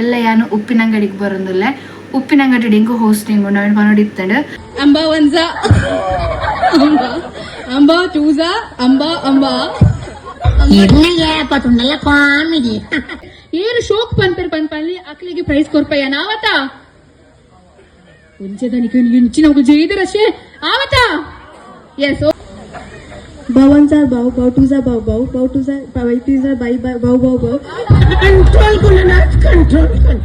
ಎಲ್ಲ ಯಾನು ಉಪ್ಪಿನಂಗಡಿಗೆ ಬರೋದಿಲ್ಲ. ಉಪ್ಪಿನಂಗಡಿ ಡಿಂಗು ಹೋಸ್ಟಿಂಗ್ ಉಂಡು ಅವೆನ್ ಪನೊಡು ಇತ್ತಂಡ್. ಅಂಬಾ ಒನ್ಸ ಅಂಬಾ ಅಂಬಾ ಟೂಸಾ ಅಂಬಾ ಅಂಬಾ. ಪತುಂಡಲ್ಲ ಕಾಮಿಡಿ. ಏನು ಶೋಕ್ ಪನ್ಪೆರ್ ಪನ್ಪಲ್ಲಿ ಅಕ್ಲೆಗೆ ಪ್ರೈಸ್ ಕೊರ್ಪಯ್ಯ ನಾವತ ಒಂಚೆದನಿಗೆ ಇಂಚಿನ ಜೈದರಶೆ ಆವತ ಎಸ್. ಬಾವ್ ಒನ್ ಜಾರ್ ಬಾವ್, ಬಾವ್ ಟೂ ಝಾ ಬಾವ್, ಬಾವ್ ಬಾವ್ ಟೂ ಝಾ ಬೈ ತ್ರೀ ಝಾ ಬೈ ಬೈ ಬಾವ್ ಬಾವ್ ಬಾವ್. Control Gunanath, control.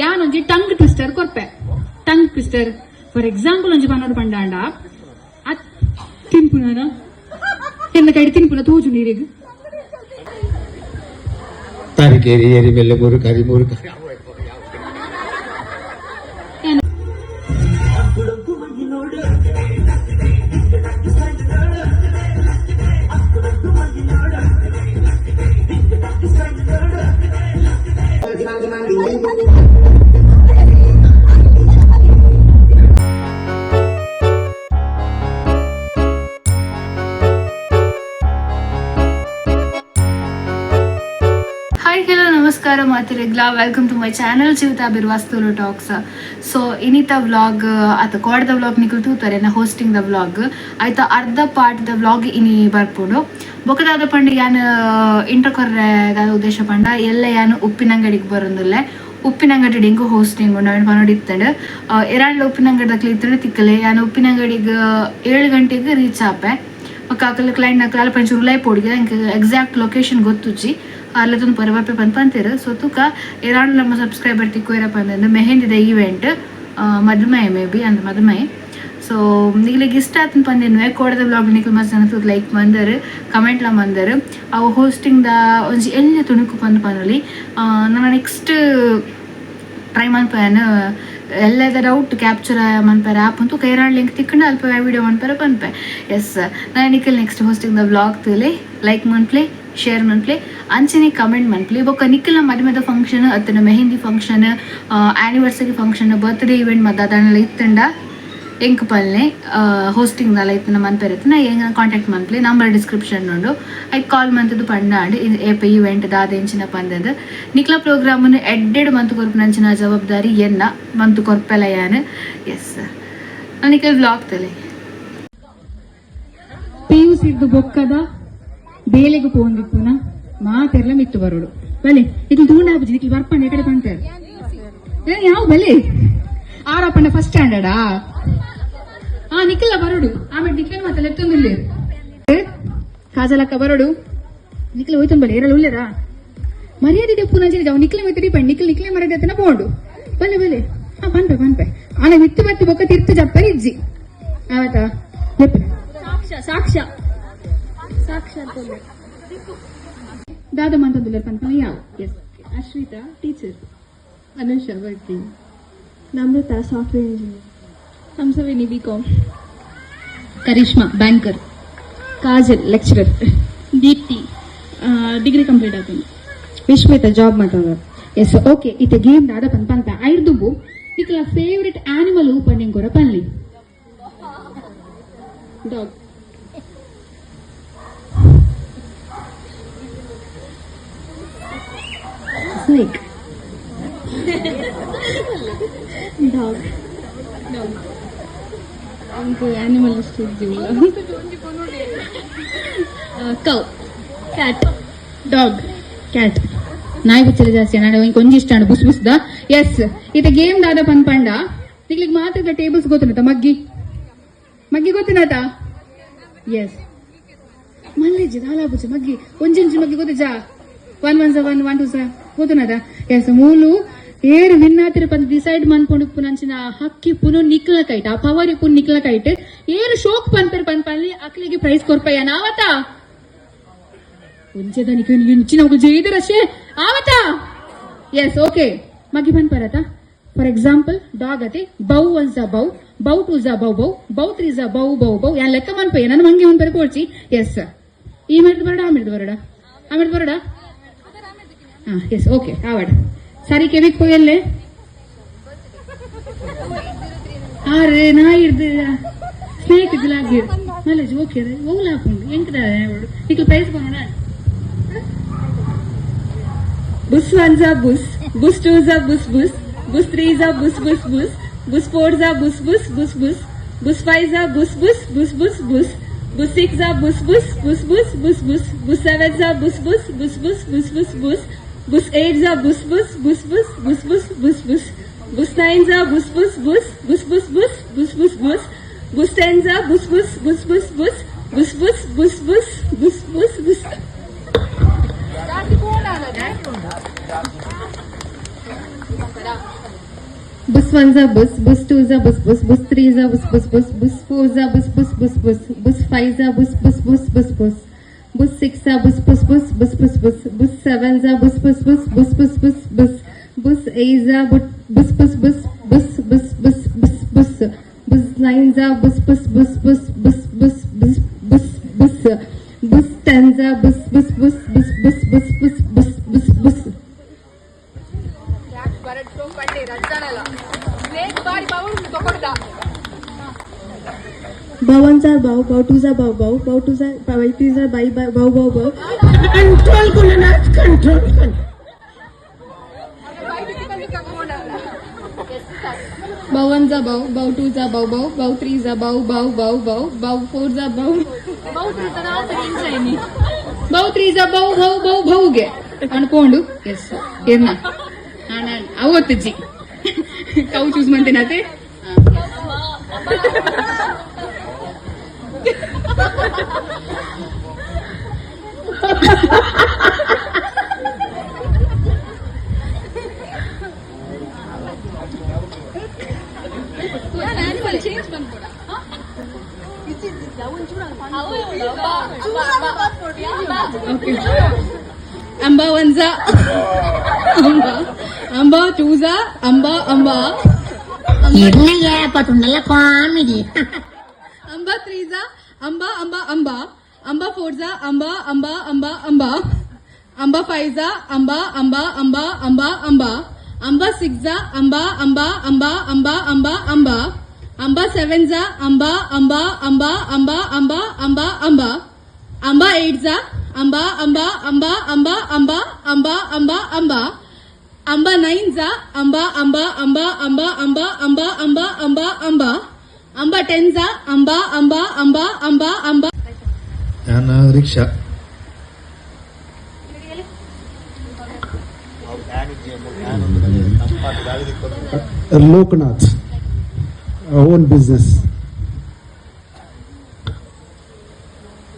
ಯಾನೊಂಜಿ ಟಂಗ್ ಟ್ವಿಸ್ಟರ್ ಕೊರ್ಪೆ. ಟಂಗ್ ಟ್ವಿಸ್ಟರ್ ಫಾರ್ ಎಕ್ಸಾಂಪಲ್ ಒಂಜಿ ಪನ್ನೊಡು ಪಂಡಾಂಡ ಅತ್ ತಿನ್ಪುನ ಎನ್ನ ಕೈಡ್ ತಿನ್ಪುನ ತೋಜು ನೀರಿಗೆ. ತಾರೀಕೇರಿ ಏರಿ ಮೇಲೆ ಮೂರು ಕಾರಿ ಮೂರು ಕಾರಿ. ಹಾಯ್, ಹಲೋ, ನಮಸ್ಕಾರ ಮಾತಿರೆಗ್ಲಾ. Welcome to my channel Jeevitha ಬಿರ್ವಾಸ್ತುಲು talks. So ಇನ್ನಿತ vlog ಆತ ಕೋಡದ ವ್ಲಾಗ್ ನಿಕುಲ್ ತೂತಾರೆ ನಾ ಹೋಸ್ಟಿಂಗ್ the vlog ಆಯ್ತಾ. ಅರ್ಧ ಪಾರ್ಟ್ the vlog ಇನಿ ಬರ್ಪುಂಡು. ಬೊಕದಾದ ಪಂಡ ಯಾನ್ ಇಂಟ್ರ ಕೊರ್ರೆ ದಾದ ಉದ್ದೇಶ ಪಂಡ, ಎಲ್ಲ ಯಾನ್ ಉಪ್ಪಿನಂಗಡಿಗೆ ಬರೋದಿಲ್ಲ. ಉಪ್ಪಿನಂಗಡಿ ಡಿಂಗು ಹೋಸ್ಟಿಂಗ್ ಉಂಡು ಅವೆನ್ ಪನೊಡು ಇತ್ತಂಡ್. ಎರಾಂಡ್ಲ ಉಪ್ಪಿನಂಗಡಿ ಇತ್ತಂಡ ತಿಕ್ಕಲೆ. ಯಾನ್ ಉಪ್ಪಿನಂಗಡಿಗೆ 7 ಗಂಟೆಗೆ ರೀಚ್ ಆಪೆ. ಬೊಕ್ಕ ಅಕಲ್ ಕ್ಲೈಂಟ್ ನಕಲ್ ಅಲ್ಪ ಒಂಚೂರು ಉಲಾಯಿ ಪೋಡಿಗೆ. ಎಂಕ್ ಎಕ್ಸಾಕ್ಟ್ ಲೊಕೇಶನ್ ಗೊತ್ತುಜ್ಜಿ. ಅಲ್ಲದೊಂದು ಪೊರೆ ಬರ್ಪೆ ಪಂದ್ ಪಂತೆರ್. ಸೊ ತುಕ ಏರಾಂಡ ನಮ್ಮ ಸಬ್ಸ್ಕ್ರೈಬರ್ ತಿಕ್ಕೋರ ಪಂದ್. ಮೆಹಂದಿದ ಈವೆಂಟ್, ಮದುಮೆ ಮೇ ಬಿ ಅಂದ್ ಮದುಮೆ. ಸೊ ನಿಗ್ಲಿಗೆ ಇಷ್ಟ ಆತನ ಪಂದೇನು. ಕೋಡದ ವ್ಲಾಗ್ ನಿಕಲ್ ಮಸ್ತ್ ಜನ ಲೈಕ್ ಮಂದರ್, ಕಮೆಂಟ್ಲ ಮಂದರ್. ಅವು ಹೋಸ್ಟಿಂಗ್ ದ ಒಂಜಿ ಎಲ್ಯ ತುಣುಕು ಪಂದ್ ಪನೊಲಿ. ನನ್ನ ನೆಕ್ಸ್ಟ್ ಟ್ರೈ ಮನ್ಪೇನ್ ಎಲ್ಲದ ಡೌಟ್ ಕ್ಯಾಪ್ಚರ್ ಮನ್ಪೆರೆ ಆಪುಂತು. ಕೈರಾಣ್ ಲಿಂಕ್ ತಿಕ್ಕಂಡ ಅಲ್ಪ ವಿಡಿಯೋ ಮನ್ಪೆರೆ ಪನ್ಪೆ. ಎಸ್, ನಾನು ನಿಕಲ್ ನೆಕ್ಸ್ಟ್ ಹೋಸ್ಟಿಂಗ್ the vlog ತೂಲೆ. ಲೈಕ್ ಮನ್ಪ್ಲೆ, ಶೇರ್ ಮನ್ಪ್ಲೆ, ಅಂಚನೆ ಕಮೆಂಟ್ ಮನ್ಪ್ಲೆ. ಬೊಕ್ಕ ನಿಕ್ಕಲ್ನ ಮದುಮೆದ ಫಂಕ್ಷನ್ ಅತ್ತನ mehndi function, anniversary function, birthday event ಮದ್ದಾದನೆಲ್ಲ ಇತ್ತಂಡ ಎಂಕ್ ಪಲ್ನೆ. ಹೋಸ್ಟಿಂಗ್ ದಾಲ ಇತ್ತಿನ ಮನ್ಪೆರೆ ಇತ್ತಿನ ಎಂಕ್ ಕಾಂಟ್ಯಾಕ್ಟ್ ಮನ್ಪ್ಲೆ. ನಂಬರ್ ಡಿಸ್ಕ್ರಿಪ್ಷನ್ ಉಂಡು. ಐಕ್ ಕಾಲ್ ಮಂತದ್ದು ಪಂಡಾಂಡ್ ಏಪ ಈವೆಂಟ್ ದಾದ ಎಂಚಿನ ಪಂದದು. ನಿಕ್ಲ ಪ್ರೋಗ್ರಾಮ್ ಎಡ್ಡೆಡ್ ಮಂತು ಕೊರ್ಪಿನಂಚಿನ ಜವಾಬ್ದಾರಿ ಎನ್ನ, ಮಂತು ಕೊರ್ಪೆಲ ಯಾನ್. ಎಸ್, ನಿಕಲ್ ವ್ಲಾಗ್ ತಲೆ. ಪಿಯುಸಿದ್ದು ಬೊಕ್ಕದ ಬೇಲೆಗ್ ಪೋಂದಿಪ್ಪುನ ಮಾತೆರ್ಲ ಮಿತ್ತು ಬರೋಡು. ಬಲೆ, ಇದು ತೂಂಡ ಆಪುಜಿ. ನಿಕ್ಲು ಬರ್ಪಂಡ ಈ ಕಡೆ ಪಂತಾರೆ ಯಾವ ಬಲೆ ಆರಪ್ಪಂಡ ಫಸ್ಟ್ ಸ್ಟ್ಯಾಂಡರ್ಡಾ? ಆ ನಿಖಿಲ ಬರೋಡು. ಆಮೇಲೆ ನಿಖಿಲ್ ಮತ್ತೆ ಲೆತ್ತೊಂದುಲ್ಲೇರು. ಕಾಜಲಕ್ಕ ಬರೋಡು. ನಿಖಿಲ ಹೋಯ್ತು ಬಲೆ. ಏರಲ್ಲ ಉಲ್ಲೇರಾ? ಮರ್ಯಾದೆ ದೆಪ್ಪು ನಂಚಿನ ಜಾವ ನಿಖಿಲ ಮಿತ್ತು ಪಂಡ್ ನಿಖಿಲ್ ನಿಖಿಲ ಮರ್ಯಾದೆ ಅತ್ತನ ಪೋಂಡು. ಬಲೆ ಬಲೆ. ಹಾ, ಪನ್ಪೆ ಪನ್ಪೆ. ಆನ ಮಿತ್ತು ಬತ್ತಿ ಬೊಕ್ಕ ತಿರ್ತು ಜಪ್ಪರ್ ಇಜ್ಜಿ ಆವತಾ ಲೆಪ್ಪು. ಸಾಕ್ಷ್ಯ ಸಾಕ್ಷ್ಯ ಸಾಕ್ಷ್ಯ. ದಾದ ಮಂತಂದುಲ್ಲೇರು ಪನ್ಪನ ಯಾವ. Yes. Ashwitha, teacher. Anusha, working. Namratha, software engineer. Hamsaveni, B com. Karishma, banker. Kajal, lecturer. Deepti, degree complete ಆಗಿದೆ. ವಿಶ್ಮಿತ, ಜಾಬ್ ಮಾಡ್ತಾರೆ. Yes, okay. ಇತ್ತೆ ಗೇಮ್ ದಾದ ಪನ್ ಪನ್ಪ. ಐರ್ದುಂಬು ನಿಕ್ಲ ಫೇವರೆಟ್ ಆನಿಮಲ್ ಪಂಡಿಂಗ್ ಕೊರ ಪನ್ಲಿ. ಡಾಗ್. ಸ್ನೇಕ್. Dog dog. ಅಂಕ ಆನಿಮಲ್ ಇಷ್ಟ ಇದ್ದೀವಲ್ಲ. Cow, cat, dog, cat. ನಾಯಿ ಬುಚ್ಚಲ ಜಾಸ್ತಿ. ನಾನು ಒಂಜಿ ಇಷ್ಟ ಬುಸ್ ಬುಸ್ದ. ಎಸ್, ಇತ್ತೆ ಗೇಮ್ ದಾದ ಪನ್ ಪಂಡ, ನಿಕ್ಲಿಗ್ ಮಾತ್ರ ಟೇಬಲ್ಸ್ ಗೊತ್ತುನತ? ಮಗ್ಗಿ ಮಗ್ಗಿ ಗೊತ್ತಿನತ? ಎಸ್, ಮಲ್ಲೇಜಿ ದಾಲ ಬುಚ್ಚ ಮಗ್ಗಿ. ಒಂಜಿಂಚಿ ಮಗ್ಗಿ ಗೊತ್ತಿಜಾ? ಒನ್ ಒನ್ ಸ ಒನ್, ಒನ್ ಟೂ ಸ ಗೊತ್ತುನದ? ಎಸ್, ಮೂಲು ಏರು ವಿನ್ ಆತಿರ ಪಂದ್ ಡಿಸೈಡ್ ಮನ್ಪೊಂಡು ಇಪ್ಪುನಂಚಿನ ಹಕ್ಕಿ ಪುನು ನಿಕ್ಲ ಕೈಟ್, ಆ ಪವರ್ ಇಪ್ಪುನು ನಿಕ್ಲ ಕೈಟ್. ಏರು ಶೋಕ್ ಪನ್ಪೆರ್ ಪನ್ಪಲ್ಲಿ ಅಕ್ಲೆಗೆ ಪ್ರೈಸ್ ಕೊರ್ಪಯ್ಯ ನಾವತ ಒಂಚೆದನಿಗೆ ಇಂಚಿನ ಜೈದರಶೆ ಆವತ. S, okay. ಮಗ್ಗಿ ಪನ್ಪರತ. ಫಾರ್ ಎಕ್ಸಾಂಪಲ್ ಡಾಗ್ ಅತಿ. ಬೌ ಒನ್ ಸ ಬೌ, ಬೌ ಟೂ ಸ ಬೌ ಬೌ, ಬೌ ತ್ರೀ ಸ ಬೌ ಬೌ ಬೌ. ಯಾನ್ ಲೆಕ್ಕ ಮನ್ಪಯ್ಯ ನಾನು ಮಂಗೆ ಮನ್ಪರೆ ಕೋಡ್ಚಿ. ಎಸ್, ಈ ಮಿಡ್ದು ಬರಡ, ಆ ಮಿಡ್ದು ಬರಡ, ಆ ಮಿಡ್ದು ಬರಡ. ಹಾ, ಎಸ್, ಓಕೆ. ಆವಡ್ ಸರಿ. ಕೆವಿಕ್ ಪೋಯಲ್ಲೇ ಆರೆ ನಾಯಿ ಹಿಡ್ದು ಸ್ನೇಕ್ ಲಾಗಿರ್ ಮಲೇಜ್. ಓಕೆ, ಓಲ ಹಾಕೊಂಡು ಎಂಕದ ನಿಕ್ಲು ಪ್ರೈಸ್ ಕೊನೋಣ. ಬುಸ್ ಒನ್ ಝಾ ಬುಸ್. ಬುಸ್ ಟೂ ಝ ಬುಸ್ ಬುಸ್, ಬುಸ್ ತ್ರೀ ಝ ಬುಸ್ ಬುಸ್ ಬುಸ್, ಬುಸ್ ಫೋರ್ ಝ ಬುಸ್ ಬುಸ್ ಬುಸ್ ಬುಸ್, ಬುಸ್ ಫೈವ್ ಝ ಬುಸ್ ಬುಸ್ ಬುಸ್ ಬುಸ್ ಬುಸ್, ಬುಸ್ ಸಿಕ್ಸ್ ಝ ಬುಸ್ ಬುಸ್ ಬುಸ್ ಬುಸ್ ಬುಸ್ ಬುಸ್, ಬುಸ್ ಸೆವೆನ್ ಝ ಬುಸ್ ಬುಸ್ ಬುಸ್ ಬುಸ್ ಬುಸ್ ಬುಸ್ ಬುಸ್, ಬುಸ್ ಏಟ್ ಝ ಬುಸ್ ಬುಸ್ ಬುಸ್ ಬುಸ್ ಬುಸ್ ಬುಸ್ ಬುಸ್ ಬುಸ್, ಬುಸ್ ನೈನ್ ಝ ಬುಸ್ ಬುಸ್ ಬುಸ್ ಬುಸ್ ಬುಸ್ ಬುಸ್ ಬುಸ್ ಬುಸ್ ಬುಸ್, ಬುಸ್ ಟೆನ್ ಝ ಬುಸ್ ಬುಸ್ ಬುಸ್ ಬುಸ್ ಬುಸ್ ಬುಸ್ ಬುಸ್ ಬುಸ್ ಬುಸ್ ಬುಸ್ ಬುಸ್ ಬುಸ್. ಬುಸ್ ಒನ್ ಝ ಬುಸ್, ಬುಸ್ ಟೂ ಝ ಬುಸ್ ಬುಸ್, ಬುಸ್ ತ್ರೀ ಝ ಬುಸ್ ಬುಸ್ ಬುಸ್, ಬುಸ್ ಫೋರ್ ಝ ಬುಸ್ ಬುಸ್ ಬುಸ್ ಬುಸ್, ಬುಸ್ ಫೈವ್ ಝ ಬುಸ್ ಬುಸ್ ಬುಸ್ ಬುಸ್ ಬುಸ್, ಬುಸ್ ಸಿಕ್ಸ್ ಝ ಬುಸ್ ಬುಸ್ ಬುಸ್ ಬುಸ್ ಬುಸ್ ಬುಸ್, ಬುಸ್ ಸೆವೆನ್ ಝ ಬುಸ್ ಬುಸ್ ಬುಸ್ ಬುಸ್ ಬುಸ್ ಬುಸ್ ಬುಸ್, ಬುಸ್ ಏಟ್ ಝ ಬುಸ್ ಬುಸ್ ಬುಸ್ ಬುಸ್ ಬುಸ್ ಬುಸ್ ಬುಸ್ ಬುಸ್, ಬುಸ್ ನೈನ್ ಝ ಬುಸ್ ಬುಸ್ ಬುಸ್ ಬುಸ್ ಬುಸ್ ಬುಸ್ ಬುಸ್ ಬುಸ್ ಬುಸ್, ಬುಸ್ ಟೆನ್ ಝ ಬುಸ್ ಬುಸ್ ಬುಸ್ ಬುಸ್ ಬುಸ್ ಬುಸ್ ಬುಸ್ ಬುಸ್ ಬುಸ್ ಬುಸ್. ಬಾವ್ ಒನ್ ಝ ಬಾವ್, ಬಾವ್ ಟೂ ಝ ಬಾವ್ ಬಾವ್, ಬಾವ್ ಟೂ ಝ ಬೈ ತ್ರೀ ಝ ಬೈ ಬೈ ಬಾವ್ ಬಾವ್ ಬಾವ್. Control Gunanath, control. ಬಾವ್ ಒನ್ ಝ ಬಾವ್, ಬಾವ್ ಟೂ ಝ ಬಾವ್ ಬಾವ್, ಬಾವ್ ತ್ರೀ ಝ ಬಾವ್ ಬಾವ್ ಬಾವ್ ಬಾವ್, ಬಾವ್ ಫೋರ್ ಝ ಬಾವ್, ಬಾವ್ ತ್ರೀ ಝ ಬಾವ್ ಬಾವ್ ಬಾವ್ ಬಾವ್ಗೆ ಅನ್ಕೊಂಡು. ಎಸ್, ಏರ್ನ ಅವತ್ತಜ್ಜಿ ಕೌ ಚೂಸ್ ಮಂತೇನತೆ. ಅಂಬಾ ಒನ್ ಝ ಅಂಬಾ, ಅಂಬಾ ಟೂ ಝ ಅಂಬಾ ಅಂಬಾ. என்னைய பட்டு நல்ல காமெடி. ಅಂಬಾ ತ್ರೀ ಝ ಅಂಬಾ ಅಂಬಾ ಅಂಬಾ, ಅಂಬಾ ಫೋರ್ ಝ ಅಂಬಾ ಅಂಬಾ ಅಂಬಾ ಅಂಬಾ, ಅಂಬಾ ಫೈವ್ ಝ ಅಂಬಾ ಅಂಬಾ ಅಂಬಾ ಅಂಬಾ ಅಂಬಾ, ಅಂಬಾ ಸಿಕ್ಸ್ ಝ ಅಂಬಾ ಅಂಬಾ ಅಂಬಾ ಅಂಬಾ ಅಂಬಾ ಅಂಬಾ, ಅಂಬಾ ಸೆವೆನ್ ಝ ಅಂಬಾ ಅಂಬಾ ಅಂಬಾ ಅಂಬಾ ಅಂಬಾ ಅಂಬಾ ಅಂಬಾ, ಅಂಬಾ ಏಟ್ ಝ ಅಂಬಾ ಅಂಬಾ ಅಂಬಾ ಅಂಬಾ ಅಂಬಾ ಅಂಬಾ ಅಂಬಾ ಅಂಬಾ, ಅಂಬಾ ನೈನ್ ಝ ಅಂಬಾ ಅಂಬಾ ಅಂಬಾ ಅಂಬಾ ಅಂಬಾ ಅಂಬಾ ಅಂಬಾ ಅಂಬಾ ಅಂಬಾ, ಅಂಬಾ ಟೆನ್ ಝ ಅಂಬಾ ಅಂಬಾ ಅಂಬಾ ಅಂಬಾ ಅಂಬಾ. ಯಾನ rickshaw. Loknath, own business.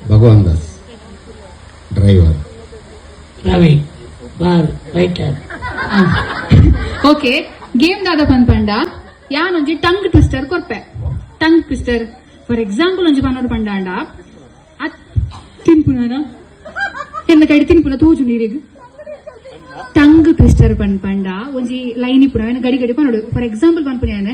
Bhagwan Das, driver. Ravi bar waiter. Okay, game ದಾದ ಪಂಡ ಯಾನೊಂಜಿ ಟಂಗ್ ಟ್ವಿಸ್ಟರ್ ಕೊರ್ಪೆ. ಟಂಗ್ ಟ್ವಿಸ್ಟರ್ ಫಾರ್ ಎಕ್ಸಾಂಪಲ್ ಒಂಜಿ ಪನ್ನೋಡು ಪಂಡಾಂಡ ಅತ್ ತಿನ್ಪುನ ಎನ್ನ ಕೈಡ್ ತಿನ್ಪುನ ತೋಜು ನೀರಿಗೆ. ಟಂಗ್ ಟ್ವಿಸ್ಟರ್ ಪಂಡ ಪಂಡ ಒಂಜಿ ಲೈನ್ ಇಪ್ಪುನ ಗಡಿ ಗಡಿ ಪನ್ನೋಡು. ಫಾರ್ ಎಕ್ಸಾಂಪಲ್ ಪನ್ಪುನ ಯಾನ್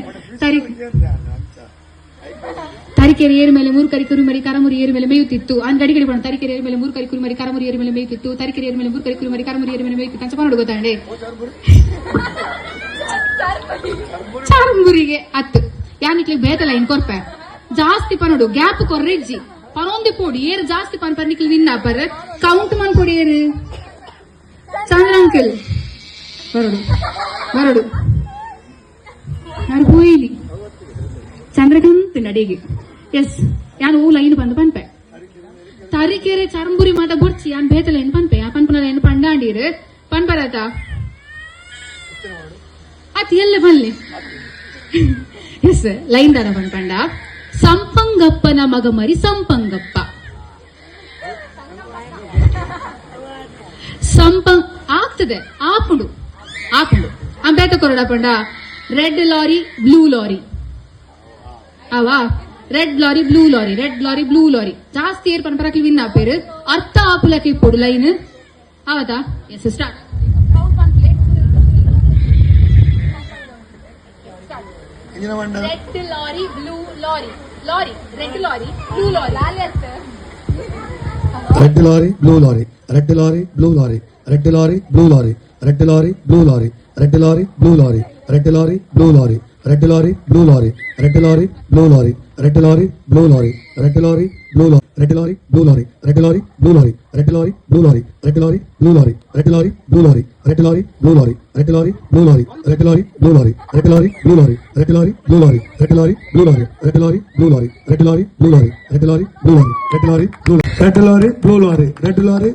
ತರೀಕೆರೆ ಏರು ಮೇಲೆ ಮೂರು ಕರಿ ಕುರುಮರಿ ಕರಮುರಿ ಏರು ಮೇಲೆ ಮೇಯುತ್ತಿತ್ತು. ಅನ್ ಗಡಿ ಗಡಿ ಪಣ ತರೀಕೆರೆ ಏರು ಮೇಲೆ ಮೂರು ಕರಿ ಕುರುಮರಿ ಕರಮುರಿ ಏರು ಮೇಲೆ ಮೇಯುತ್ತಿತ್ತು, ತರೀಕೆರೆ ಏರು ಮೇಲೆ ಮೂರು ಕರಿ ಕುರುಮರಿ ಕರಮುರಿ ಏರು ಮೇಲೆ ಮೇಯುತ್ತಿತ್ತು ಅಂಚ ಪನ್ನೋಡು, ಗೊತ್ತಾಂಡೆ? ಚಾರ್ಮುರಿಗೆ ಹತ್ತು ಯಾನಿಕ್ಲಿ ಬೇತ ಲೈನ್ ಕೊರ್ಪೆ. ಜಾಸ್ತಿ ಪನೋಡು, ಗ್ಯಾಪ್ ಕೊರ್ರೆಜ್ಜಿ ಪನೊಂದಿ ಪೋಡು. ಏರು ಜಾಸ್ತಿ ಪನ್ ಪರ್ ನಿಕ್ಲಿ ವಿನ್ ಆಪರ್. ಕೌಂಟ್ ಮನ್ ಕೊಡಿ. ಏರು ಚಂದ್ರ ಅಂಕಲ್ ಬರೋಡು ಬರೋಡು ಯಾರು ಹೋಯ್ಲಿ ಚಂದ್ರಕಾಂತ್ ನಡಿಗೆ. ಎಸ್, ಯಾನ್ ಓ ಲೈನ್ ಬಂದು ಪನ್ಪೆ. ತರೀಕೆರೆ ಚರಂಬುರಿ ಮಾತ ಬೊರ್ಚಿ, ಯಾನ್ ಬೇತ ಲೈನ್ ಪನ್ಪೆ. ಆ ಪನ್ಪುನ ಲೈನ್ ಪಂಡಾಂಡೀರ್ ಪನ್ಪರತ ಅತ್ ಎಲ್ಲ ಬಲ್ಲೆ. ಎಸ್, ಲೈನ್ ದಾದ ಪನ್ಪಂಡ ಸಂಪಂಗಪ್ಪನ ಮಗ ಮರಿ ಸಂಪಂಗಪ್ಪ ಸಂಪಂಗ್ ಆಗ್ತದೆ. ಆಪುಂಡು ಆಪುಂಡು ಅಂಬೇತ ಕೊರಡ ಪಂಡ ರೆಡ್ ಲಾರಿ ಬ್ಲೂ ಲಾರಿ ಅವಾ, red lorry blue lorry, red lorry blue lorry. ಜಾಸ್ತಿ ಏರ್ ಪನ್ಪರಕ್ಲಿ ವಿನ್ ಆಪೇರು. ಅರ್ಥ ಆಪುಲಕ್ಕೆ ಇಪ್ಪೊಡು line ಆವತಾ? Yes, start. Red lorry blue lorry, lorry red lorry blue lorry. Red lorry blue lorry, red lorry blue lorry, red lorry blue lorry, red lorry blue lorry, red lorry blue lorry, red lorry blue lorry, red lorry blue lorry, red lorry blue lorry, Red lorry, blue lorry, red lorry, blue lorry, red lorry, blue lorry, red lorry, blue lorry, red lorry, blue lorry, red lorry, blue lorry, red lorry, blue lorry, red lorry, blue lorry, red lorry, blue lorry, red lorry, blue lorry, red lorry, blue lorry, red lorry, blue lorry, red lorry, blue lorry, red lorry, blue lorry, red lorry, blue lorry, red lorry, blue lorry, red lorry, blue red lorry, blue lorry, red lorry,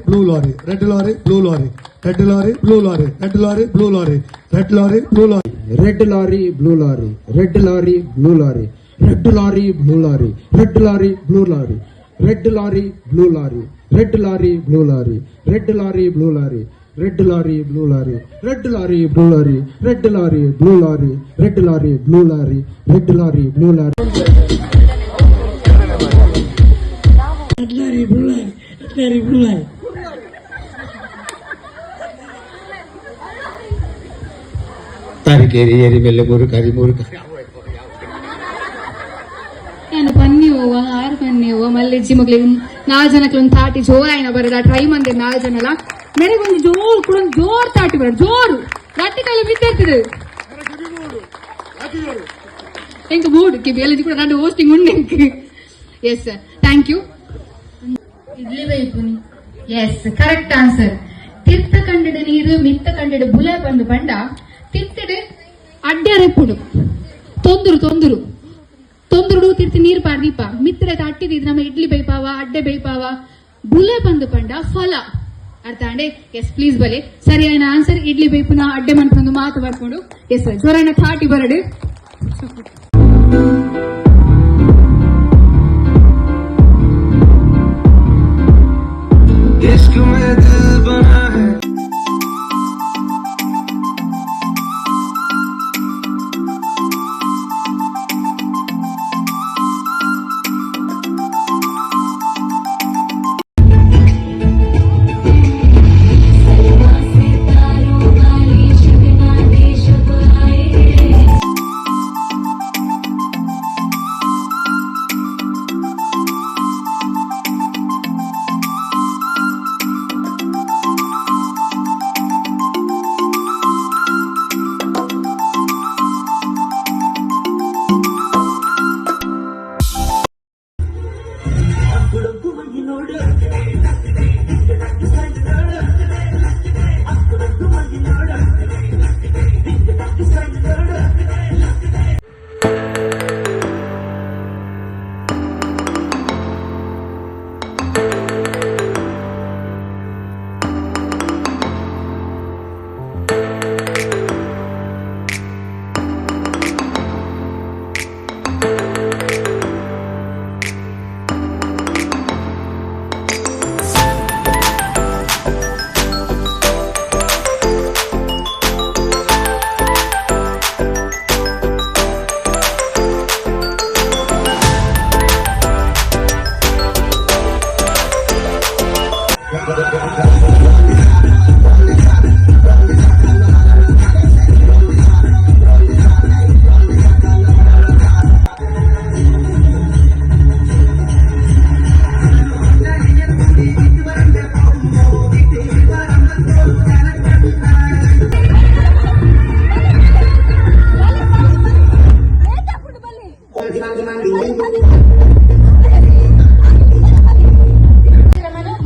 blue lorry, red lorry, blue lorry, red lorry, blue lorry, red lorry, blue lorry, red lorry, blue lorry. Red lorry, blue lorry, red lorry, blue lorry, red lorry, blue lorry, red lorry, blue lorry, red lorry, blue lorry, red lorry, blue lorry, red lorry, blue lorry, red lorry, blue lorry, red lorry, blue lorry, red lorry, blue lorry, red lorry, blue lorry, red lorry, blue lorry. Red lorry blue lorry, red lorry blue lorry. Tarikere Erimelle Murukari Murukari. ನಾನು ಪನ್ನಿ ಹೋವ ಆರು ಪನ್ನಿ ಹೋವ ಮಲ್ಲೆಜ್ಜಿ ಮಗ್ಳಿಗೆ ನಾಲ್ ಜನಕ್ಕೆ ಒಂದು ತಾಟಿ ಜೋರಾಯಿನ ಬರದ try ಮಂದೆ ನಾಲ್ ಜನಲ ಮೇರೆಗೆ ಒಂದು ಜೋರು ಕೂಡ ಒಂದು ಜೋರ್ ತಾಟಿ ಬರ ಜೋರು ಗಟ್ಟಿ ಕೈಲಿ ಬಿದ್ದಿರ್ತದೆ ಎಂಕ್ ಮೂಡ್ ಕಿಬಿ ಎಲ್ಲ ಕೂಡ ನಾನು ಹೋಸ್ಟಿಂಗ್ ಉಂಡು ಎಂಕ್. Yes, thank you. Idli ಬೈಪುನಿ. Yes, correct answer. ತಿರ್ತ ಕಂಡಡು ನೀರು ಮಿತ್ತ ಕಂಡಡು ಬುಲೆ ಬಂದು ಬಂಡ ತಿರ್ತಡು ಅಡ್ಡರೆಪ್ಪುಡು ತೊಂದರು ತೊಂದರು ತೊಂದರುಡು ತಿರ್ತಿ ನೀರು ಪಾರ್ದೀಪ ಮಿತ್ರ ಅಟ್ಟಿದ ನಮ್ಮ ಇಡ್ಲಿ ಬೈಪಾವ ಅಡ್ಡೆ ಬೈಪಾವ ಬುಲೆ ಬಂದು ಪಂಡ ಫಲ ಅರ್ಥ ಅಂಡೆ. ಎಸ್, ಪ್ಲೀಸ್ ಬಲೆ ಸರಿಯಾದ ಆನ್ಸರ್ ಇಡ್ಲಿ ಬೈಪುನ ಅಡ್ಡೆ ಮನ್ಪೊಂದು ಮಾತು ಬರ್ಕೊಂಡು. ಎಸ್, ಜ್ವರನ ಥಾಟಿ ಬರಡು. इश्क में दिल बना है।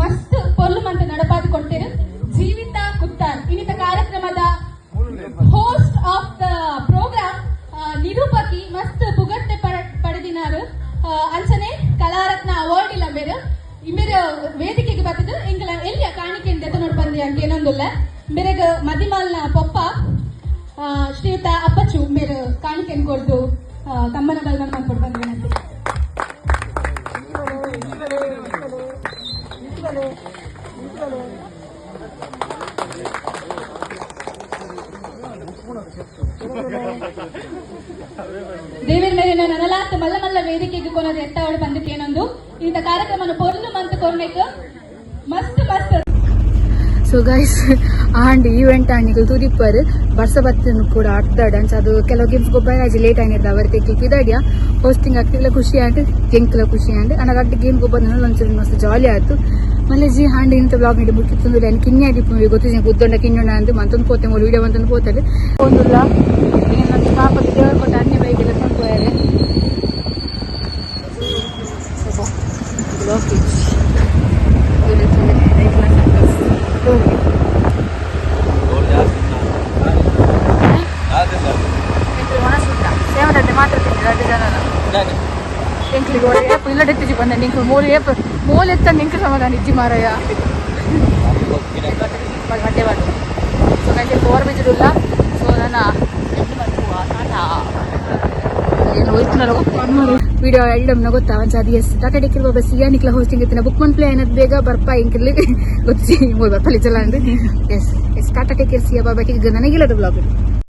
ಮಸ್ತ್ ಪೊರ್ಲು ಮಂತ ನಡಪಾದ್ ಕೊಡ್ತೇನೆ. ಜೀವಿತ ಕುತ್ತಾರ್ ಇನ್ನಿತ ಕಾರ್ಯಕ್ರಮದ ಹೋಸ್ಟ್ ಆಫ್ the program, ನಿರೂಪಕಿ, ಮಸ್ತ್ ಪುಗರ್ತೆ ಪಡೆದಿನಾರು. ಅಂಚನೆ ಕಲಾರತ್ನ ಅವಾರ್ಡ್ ಇಲ್ಲ ಬೇರೆ ಇಮೇರೆ ವೇದಿಕೆಗೆ ಬರ್ತದೆ. ಎಂಕಲ ಎಲ್ಲಿಯ ಕಾಣಿಕೆ ನೋಡ್ ಬಂದಿ ಅಂತ ಏನೊಂದಿಲ್ಲ. ಮೇರೆಗ ಮದಿಮಾಲ್ನ ಪೊಪ್ಪ ಶ್ರೀಯುತ ಅಪ್ಪಚ್ಚು ಮೇರೆ ಕಾಣಿಕೆ ಕೊಡ್ದು ತಮ್ಮನ ಬಲ್ಮನ್ ಮಾಡ್ಕೊಡ್ ಬಂದ್ವಿ. ದೇವರ ಮೇಲೆ ನನಲಾತ್ ಮಲ್ಲ ಮಲ್ಲ ವೇದಿಕೆಗೆ ಕೊನದು ಎತ್ತಾವಡು ಬಂದಕ್ಕೆ ಏನೊಂದು ಇಂಥ ಕಾರ್ಯಕ್ರಮನ ಪೊರ್ಲು ಮಂತ್ ಕೊರ್ನೆಕ್ ಮಸ್ತ್ ಮಸ್ತ್. ಸೊ ಗೈಸ್, ಆಂಡ್ ಈವೆಂಟ್ ಆಂಡ್ ತೂದಿಪ್ಪರ್ ಬರ್ಸ ಬತ್ತಿನ ಕೂಡ ಆಡ್ದ ಡ್ಯಾನ್ಸ್ ಅದು ಕೆಲವು ಗೇಮ್ಸ್ ಗೊಬ್ಬರ ಲೇಟ್ ಆಗಿರ್ದ ಅವರ ತೆಕ್ಕಿ ಪಿದಾಡಿಯ ಹೋಸ್ಟಿಂಗ್ ಆಗ್ತಿಲ್ಲ. ಖುಷಿ ಆಂಡ್ ಎಂಕ್ಲ ಖುಷಿ ಆಂಡ್ ಅಣ್ಣ ಅಡ್ಡ ಗೇಮ್ ಗೊಬ್ಬರ ಒಂಚೂರು ಮಸ್ತ್ ಜಾಲಿ ಆಯ್ತು. ಮಲ್ಲೆ ಜಿ ಹಾಂಡ್ ಇಂತ ಬ್ಲಾಗ್ ನೀಡಿ ಮುಟ್ಟಿತ್ತು. ಕಿನ್ನಿ ಆಡಿ ಗೊತ್ತಿದೆ ಗುದ್ದೊಂಡ ಕಿನ್ನೊಂಡ ಅಂದು ಮಂತೊಂದು ಪೋತೆ ಮೂರು ವಿಡಿಯೋ ಮಂತೊಂದು ಪೋತಲೆ ಒಂದುಲ್ಲ. ಪಾಪಕ್ಕೆ ದೇವರು ಕೊಟ್ಟ ಅನ್ಯ ಬೈಕ್ ಎಲ್ಲ ತಂಪೋಯಾರೆ. ಎಂಕ್ಲಿಗೆ ಒಳ್ಳೆ ಏಪ್ ಇಲ್ಲ ಡೆತ್ತಿಜಿ ಬಂದ ನಿಂಕು ಮೋಲ್ ಏಪ್ ಮೋಲ್ ಎತ್ತ ನಿಂಕು ಸಮಾಧಾನ ಇಜ್ಜಿ ಮಾರಾಯ. ಬಟ್ಟೆ ಬಾಡು. ಸೊ ನನಗೆ ಫೋರ್ ಬಿಜಿಡುಲ್ಲ. ಸೊ ನನ್ನ ಏನು ಹೋಯ್ತು ವಿಡಿಯೋ ಎಲ್ಡಮ್ನ ಗೊತ್ತಾ ಒಂದ್ಸಾದಿ. ಎಸ್, ಟಾಟಾ ಡಿಕ್ಕಿರ್ ಬಾಬಾ ಸಿಯಾ. ನಿಕ್ಲ ಹೋಸ್ಟಿಂಗ್ ಇತ್ತಿನ ಬುಕ್ ಮನ್ ಪ್ಲೇ ಏನದ್ ಬೇಗ ಬರ್ಪ ಇಂಕಿರ್ಲಿ ಗೊತ್ತಿ ಮೂರು ಬರ್ಪಲಿ ಚಲ ಅಂದ್. Yes yes, tata, take care, see ya, ಬಾಬಾ. ಈಗ ನನಗಿಲ್ಲದ ಬ್ಲಾಗ್.